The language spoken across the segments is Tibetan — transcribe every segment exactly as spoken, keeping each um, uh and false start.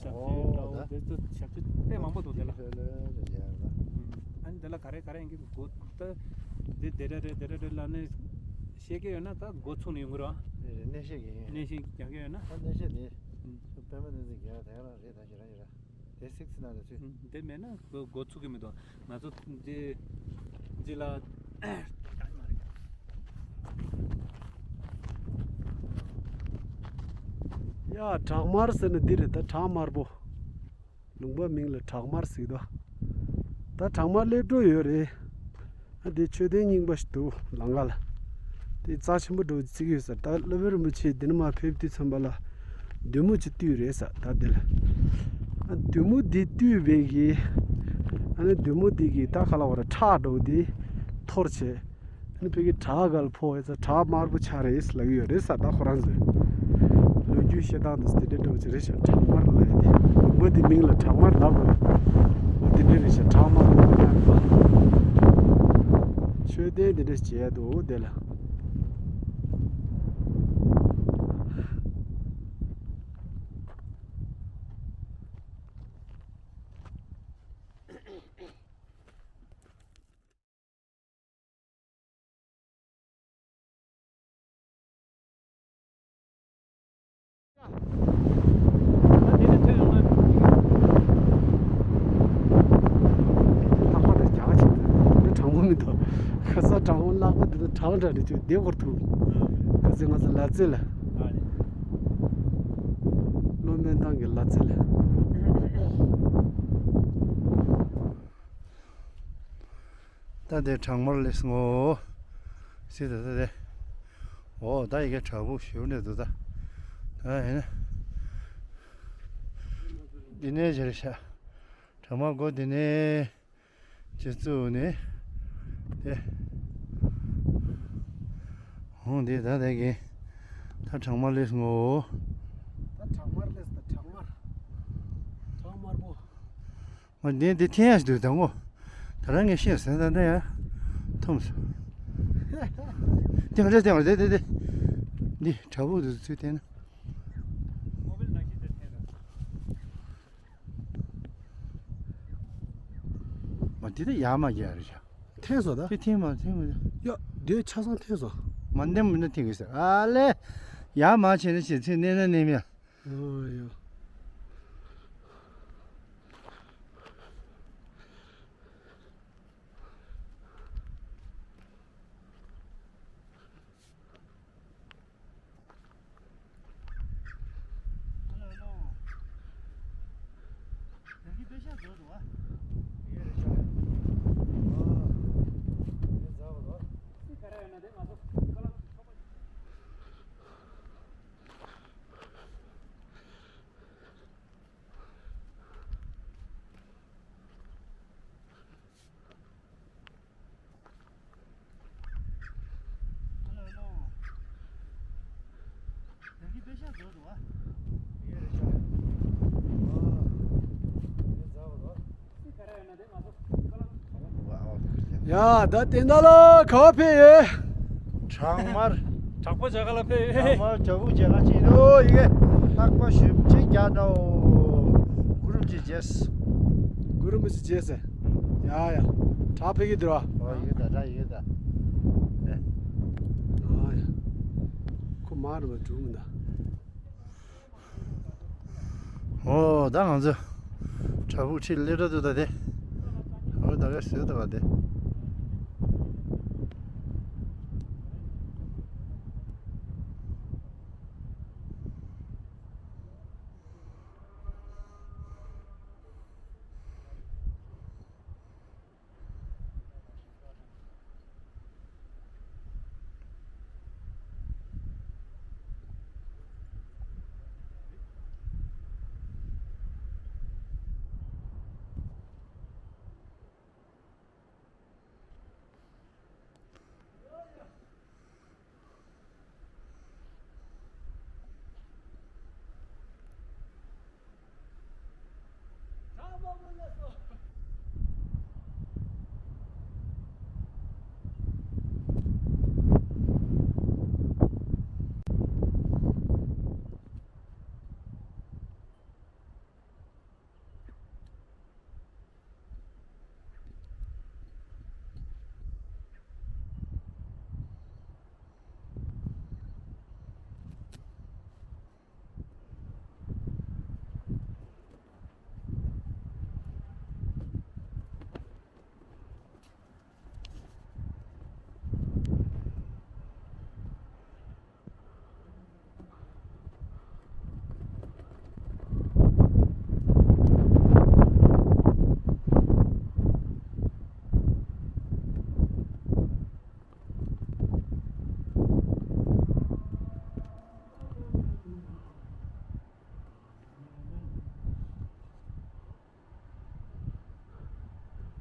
ཞབས་ཕྱི་འདྲ་བོ་དེ་ཚོ་ཞབས་ཕྱི་དཔེ་མང་པོ་འདུག་དེ་ལ། ཨུམ། ཨ་ནི་དེ་ལ་ག་རེ་ག་རེ་ཡིན་གྱི་འགོ་ད་དེ་དེ་འདྲ་རེད་དེ་འདྲ་རེད་ལབ་ནས་ཤེས་ཀྱི་ཡོད་ན་ད་འགོ་ཚུགས་ནས་ཡོང་གི་རེད། རེད་རེད། གནས་བཤད་ཀྱི་ཡིན། གནས་བཤད་རྒྱག་གི་ཡོད་ན། ད་གནས་བཤད་དེ་ཨུམ། པད་མ་བསྟན་འཛིན་རྒན་ལགས་དེ་ག་རང་རེད། ད་ཞེ་དྲག་ཞེ་དྲག་དེ་སིག་སི་ནང་དུ་ཚུད། ཨུམ། དེ་མེད་ན་འགོ་འགོ་ཚུགས་ཀྱི་མི་འདུག་ང་ཚོ་འདི་འདི་ལ། ཡ། བྲག་དམར་ཟེར་ན་འདི་རེད། ད་བྲག་དམར་པོ། ལུང་པ་མིང་ལ་བྲག་དམར་ཟེར་གི་འདུག་ད་བྲག་དམར་སླེབས་འགྲོ་ཡོད་རེད། ཨ། དེ་མཆོད་རྟེན་རྙིང་པ་ཞིག་འདུག་ལམ་ཁ་ལ། དེ་རྩ་ཆེན་པོ་འདྲ་བོ་བརྩི་གི་ཡོད་ས་རེད། ད་སློབ་དཔོན་རིན་པོ་ཆེ་འདི་ནས་མར་ཕེབས་དུས་ཙམ་པ་ལ་མདུན་མོ་ཅིག་བཏུས་རེད་ས། ད་འདི་ལ། ཨ། མདུན་མོ་འདི་བཏུས་པའི་གི། ཨ་ནི་མདུན་མོ་འདི་གི་ད་ག་ལ་བ་ར་ཁྲག་འདྲ་བོ་འདི་འཐོར་བྱས། ཨ་ནི་ཕ་གི་བྲག་ག་ལ་ཕོག་ཡོད་ས། བྲག་དམར་པོ་ཆགས་རེད་ལབ་ཀྱི་ཡོད་རེད་ས། ད་ཁོ་རང་ཚོས་ལོ་རྒྱུས་བཤད་སྟངས་དེ་དེ་འདྲ་འདྲ་བོ་ཅིག་རེད་ཤག་བྲག་དམར་ལབ་ཡ་དེ། ལུང་པ་དེ་མིང་ལ་བྲག་དམར་ལབ་དགོས། འོ་དེ་འདྲ་རེད་ཤག་བྲག་དམར་པོ་ཡིན་ན་རེད་པ། མཆོད་རྟེན་དེ་འདྲ་ཞིག་མཇལ་འདུག་དེ་ལ། ལྷག་པ་དང་རྒྱ་ཆེ་དུ་འདི་གྲང་མོ་མི་འདུག་ཁ་ས་གྲང་མོ་ལྷག་པ་འདི་དང་གྲང་འདྲ་འདྲ་ཅིག་བདེ་བོར་ཐུག་ཁ་ས་ང་ཚོ་ལ་རྩེ་ལ། བློ་སྨོན་ཐང་གི་ལ་རྩེ་ལ། ད་དེ་བྲག་དམར་སླེབས་སོང་ངོ་། སི་ད་ད་དེ། འོ་ད་ཡི་གེ་བྲག་ཕུག་ཞེ་པོ་འདྲ་འདུག་ད། ད་ཡིན་ན། འདི་ནས་ཇེ་རེ་ཤ། བྲག་དམར་སྒོ་འདི་ནས་ཇེ་བཙུགས་ནས། དེ། འོང་འདི་ད་དེ་གི། ད་བྲག་དམར་སླེབས་སོང་ངོ་། ད་བྲག་དམར་སླེབས་སོང་། ད་བྲག་དམར། བྲག་དམར་པོ། མ་འདི་འདི་འཐེན་ཡ་ཞིག་འདུག་ད་ངོ་། ད་རང་ངས་ཤེས་ཟེར་ད་འདི་ཡ། འཐོམས་སོང་། འདི་ང་འདྲ་འདི་ང་འདི་འདི་འདི། འདི་བྲག་ཕུག་ཏུ་ཚུར་འཐེན་ན། མ་འདི་ད་ཡར་མར་རྒྱག་རེད་ཤག་འཐེན་སོང་ད། འདི་འཐེན་མ་འཐེན་མ། ཡ། འདི་ཆ་ཚང་འཐེན་སོང་། མ་འདེམ་མི་འདྲ་འཐེན་གི་ཟེར་ཨ་ལས། ཡར་མར་བྱས་ན་བྱས་ཚེ་གནས་ན་གནས་མེད། ཨོ་ཡ། ཡ། ད་དེ་འདྲ་ལ་ག་བ་ཕེབས་ཡོད། བྲག་དམར། བྲག་པ་བྱ་དགའ་ལ་ཕེབས་ཡོད། བྲག་དམར་བྱ་ཕུག་བྱ་དགའ་ཅིག་འདུག་ཡི་གེ་ལྷག་པ་ཞུ་ཅིག་རྒྱག་འདྲ་བོ། གུ་རུ་མི་ཅིག་རྗེས་སེ། ཡ་ཡ། བྲག་ཕེབས་ཀྱི་འདུག་ར། ཨོ་ཡི་གེ་ད་བྲག་ཡི་གེ་ད། ཨེ། ཨ་ཡ། ཁོ་མ་རུ་མ་འགྲོ་མི་འདའ། ཨོ་ད་ང་ཚོ་བྲག་ཕུག་ཁྲིད་སླེབས་འགྲོ་འདུག་ད་དེ། ཨོ་ད་ག་ཟེར་འདུག་ག་དེ།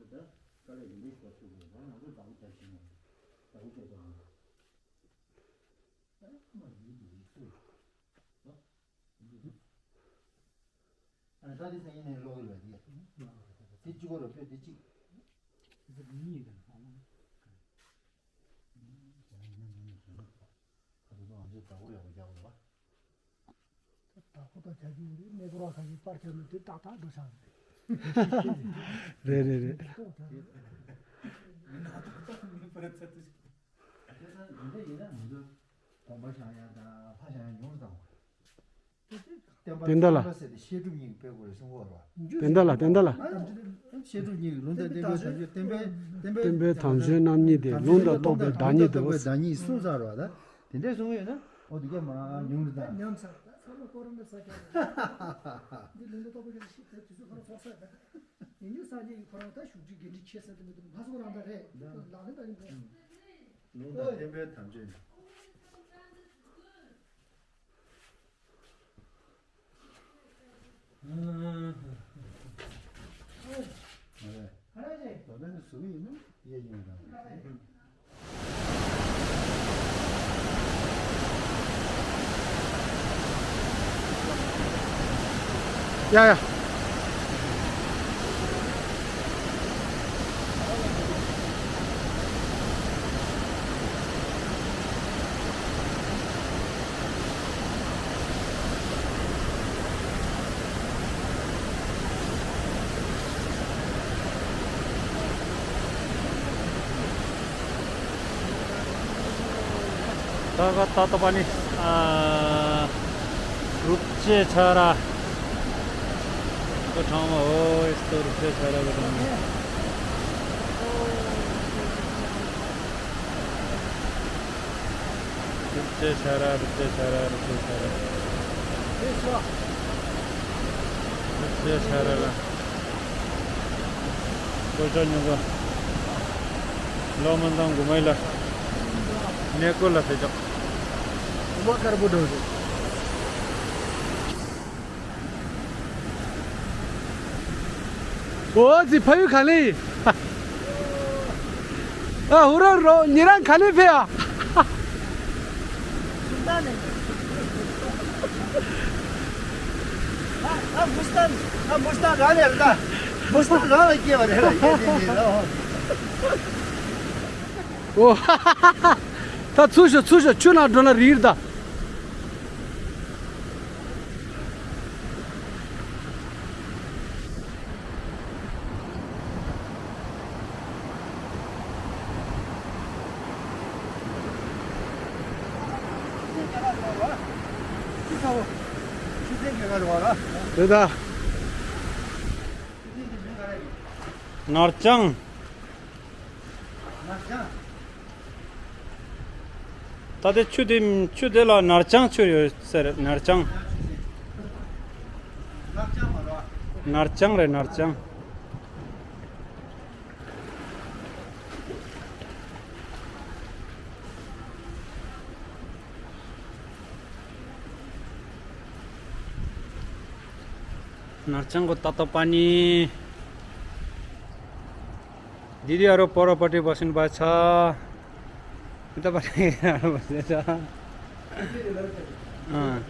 ཚོ་ད་དཀའ་ལས་རིམ་པས་ཞིག་ཐུག་དགོས། ད་ང་ཚོ་བདག་པོ་རྒྱབ་ཤེས་ན་བདག་པོ་རྒྱབ་དགོས། ད་ཨ་མ་ཡིན་འདུག་ཡིན་སུ་ཡིན། ཨ་ནི་ད་དེ་སང་ཉིན་ནས་ཀློག་གི་ལ་དེ། དེ་གཅིག་པོ་ར་དཔེ་དེ་གཅིག་དེ་གཉིས་དང་ཨ་མ། ཁ་ཐུག་ང་ཚོས་བདག་པོ་ཡག་པོ་རྒྱག་དགོས་པ། བདག་པོ་དང་རྒྱག་གི་ཡོད་རེད། གནས་སྐོར་བ་ཁ་ཤས་པར་ཁྱབ་ནས་དེ་ཏག་ཏག་འགྲོ་ཆགས་རེད། རེད་རེད་རེད། ཏག་ཏག་རེད། མི་ན་ཏག་ཏག་མི་པར་ཚད་དུ། དེ་ཚང་འདི་འདྲ་ཡིན་ན་ང་ཚོ་དགོན་པ་བཞེངས་ཡ་དང་ལྷ་བཞེངས་ཡ་ཉུང་རུ་བཏང་བ་རེད། བསྟན་པ་དང་བསྟན་པ་ཟེར་ཏེ་བཤད་སྒྲུབ་གཉིས་ཀྱི་དཔེ་དགོས་རེད་གསུང་གི་ཡོད་རེད་བ། བསྟན་པ་ལ་བསྟན་པ་ལ། བཤད་སྒྲུབ་གཉིས་ཀྱི་ལུང་དང་བསྟན་པའི་དམ་ཆོས། བསྟན་པའི་བསྟན་པའི་དམ་ཆོས་རྣམ་གཉིས་ཏེ། ལུང་དང་རྟོགས་པའི་བདག་ཉིད་དོ། བདག་ཉིད་གསུངས་ཚར་བ་ད། དེ་འདྲས་གསུང་གི་ཡོད་ན་འོ་དེ་གས་མ་ཉུང་རུ་ད། ཉམས་ཚར་ད་ཚང་མ་སྐོར་རམ་པའི་ས་ཀྱང་འདི་ལུང་དང་རྟོགས་པའི་གི་ཤིག་དེ་དུས་ཚོད་ཁོ་རང་ཚོགས་ས་ད་ཉིན་ཉིན་སངས་རྒྱས་ཀྱི་ཁོ་རང་ད་བཞུགས་ཁྲི་འགན་འཁྲི་ཆེ་ས་དེ་མི་འདུག་ང་ཚོ་རང་ད་རེད་ལག་ལེན་ད་ཡིན་པ། ལུང་དང་བསྟན་པའི་དམ་ཆོས། ཡ་ཡ། ད་ག་ཏ་ཏོ་པ་ནི། ཨ། རུབ་ཅེ་ཆ་ར། ཀོ་ཁྲང་མ་ཨོ་ཨིས་ཏོ་རུབ་ཅེ་ཆ་ར་ཀོ་ཁྲང་མ། རུབ་ཅེ་ཆ་ར་རུབ་ཅེ་ཆ་ར་རུབ་ཅེ་ཆ་ར། རུབ་ཅེ་ཆ་ར་ལ། ཀོ་ཅོ་ཉོ་ག་ལོ་མ་དང་གུ་མའི་ལ། ནེ་ཀོ་ལ་ཕེ་ཅོག་གུ་མ་དཀར་པོ་འགྲོ་རེད། ཨོ་ཙི་ཕ་ཡུལ་ག་ལེ་ཡིན། ཨ་ཧུ་ར་རོ་ཉེ་རང་ག་ལེ་ཕེ་ཨ། ཨ་མུ་སྟན། ཨ་མུ་སྟན་རང་ལས་རེད་ད། མུ་སྟན་རང་ལ་སྐྱེས་པ་རེད་ལ་སྐྱེས་དེ་འདི་ལ། ཨོ། ད་ཚུར་ཤོག་ཚུར་ཤོག་ཆུ་ནང་འགྲོ་ན་རིལ་ད། དེ་ད། ནར་ཅང་། ད་ལྟའི་ཆུ་དེ་ཆུ་དེ་ལ་ནར་ཅང་ཆུ་ཡོད་ཟེར། ནར་ཅང་། ནར་ཅང་རེད་ནར་ཅང་། ནར་ཅང་གོ་ཏ་ཏོ་པ་ནི། दिदीहरू परपट्टि बस्नुभएको छ। उतापट्टि बस्दैछ। अँ।